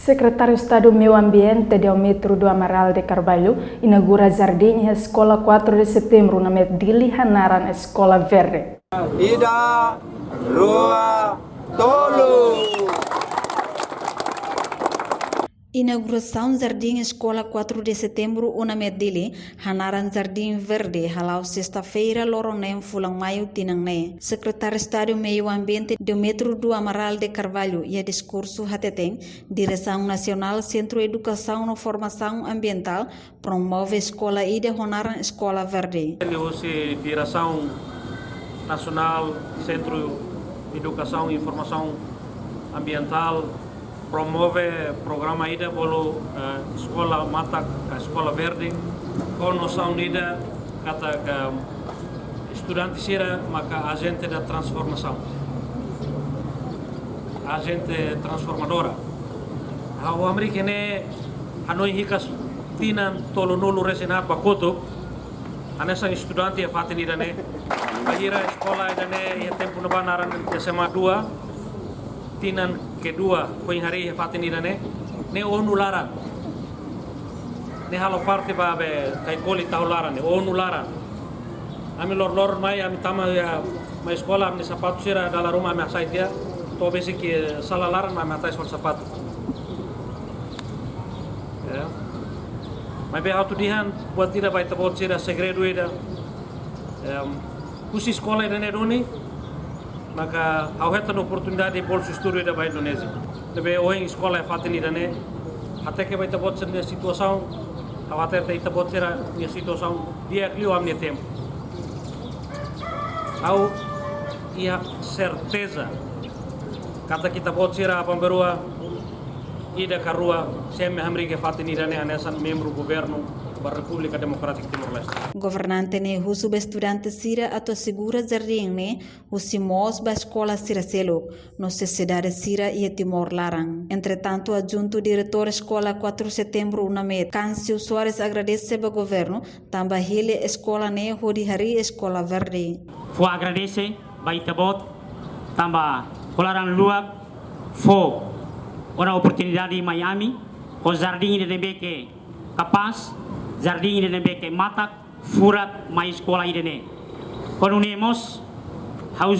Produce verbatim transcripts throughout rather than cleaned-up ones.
Sekretáriu Estadu Meiu Ambiente, Deometrio do Amaral de Carvalho, inaugura jardín iha Eskola quatro de Setembro, Unamed Dili, hanaran Eskola Verde. Ida, rua, tolu. Inaugurasaun Jardín Eskola quatro de Setembro, Unamed Dili, hanaran Jardín Verde, hala'o sesta-feira, loron neen fulan Maiu tinan ne'e. Sekretáriu Estadu Meiu Ambiente, Deometrio do Amaral de Carvalho, iha diskursu hateten, Diresaun Nasionál Sentru Edukasaun no Formasaun Ambientál promove eskola ida ho naran Eskola Verde. Liuhusi Diresaun Nasionál Sentru Edukasaun Informasaun Ambientál promove programa ida bolu, eh, eskola matak, eh, Eskola Verde, ho nosaun ida katak estudante sira maka ajente da transformasaun, ajente transformadora. Ha'u hamriik ne'e hanoin hikas tinan tolunulu resin haat ba kotuk, hanesan estudante iha fatin ida-ne'e. Bainhira eskola ida-ne'e iha tempu ne'ebá naran S M A dua, tinan kedua foin harii iha fatin ida-ne'e, ne'e onu laran. Ne'e halo parte ba be Caicoli, Tahu laran, ne'e onu laran. Ami loroloron mai, ami tama iha, mai eskola, ami-nia sapatu sira dala ruma ami hasai tiha, to'o besik sala laran mak ami hatais fali sapatu. Ya. Maibé ha'u atu dehan buat ida ba ita-boot sira, segredu ida. Em, husi eskola ida-ne'e duni, maka ha'u hetan oportunidade bolsu estudu ida ba Indonézia. Ne'ebé ohin eskola iha fatin ida-ne'e, hateke ba ita-boot sira-nia situasaun, ha'u hatete ita-boot sira-nia situasaun di'ak liu ami-nia tempu. Ha'u iha serteza katak ita-boot sira aban-bainrua, ida ka rua, sei mai hamriik iha fatin ida-ne'e hanesan membru governu ba Repúblika Demokrátika Timor-Leste. Governante ne'e husu ba estudante sira atu asegura jardín ne'e husi moos ba eskola sira seluk, no sosiedade sira iha Timor laran. Entretantu, adjuntu diretór Eskola quatro Setembro, Unamed, Câncio Soares, agradese ba governu tanba hili eskola ne'e hodi harii Eskola Verde. Fó agradese ba ita-boot tanba ho laran luak fó ona oportunidade mai ami ho jardín ida ne'ebé ke kapás, jardín ida ne'ebé ke matak, furak mai eskola ida-ne'e. Ho nune'e mós, ha'u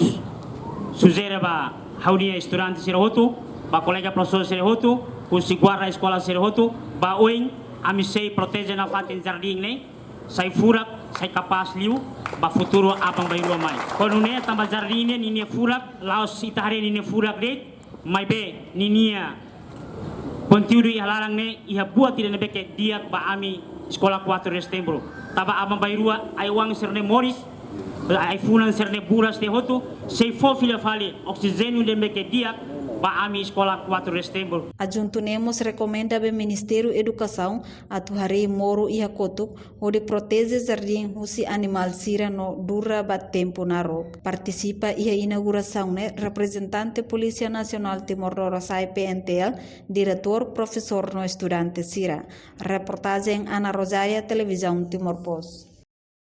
sujere ba ha'u-nia estudante sira hotu, ba kolega profesór sira hotu, husi guarda eskola sira hotu, ba oin ami sei proteje nafatin jardín ne'e, sai furak, sai kapás liu ba futuru aban-bainrua mai. Ho nune'e tanba jardín ne'e ninia furak, la'ós ita haree ninia furak de'it, maibé ninia konteúdu iha laran ne'e iha buat ida ne'ebé ke di'ak ba ami Eskola quatro de Setembro. Tanba aban-bainrua ai-oan sira-ne'e moris, ai-funan sira-ne'e buras tiha hotu, sei fó fila fali oksijéniu ida ne'ebé ke di'ak ba ami Eskola quatro de Setembro. Adjuntu ne'e mós rekomenda ba Ministériu Edukasaun atu harii moru iha kotuk hodi proteje jardín husi animál sira no dura ba tempu naruk. Partisipa iha inaugurasaun ne'e reprezentante Polísia Nasionál Timor Lorosa'e, P N T L, diretór, profesór no estudante sira. Reportajen Ana Rosaia, Televizaun Timor Post.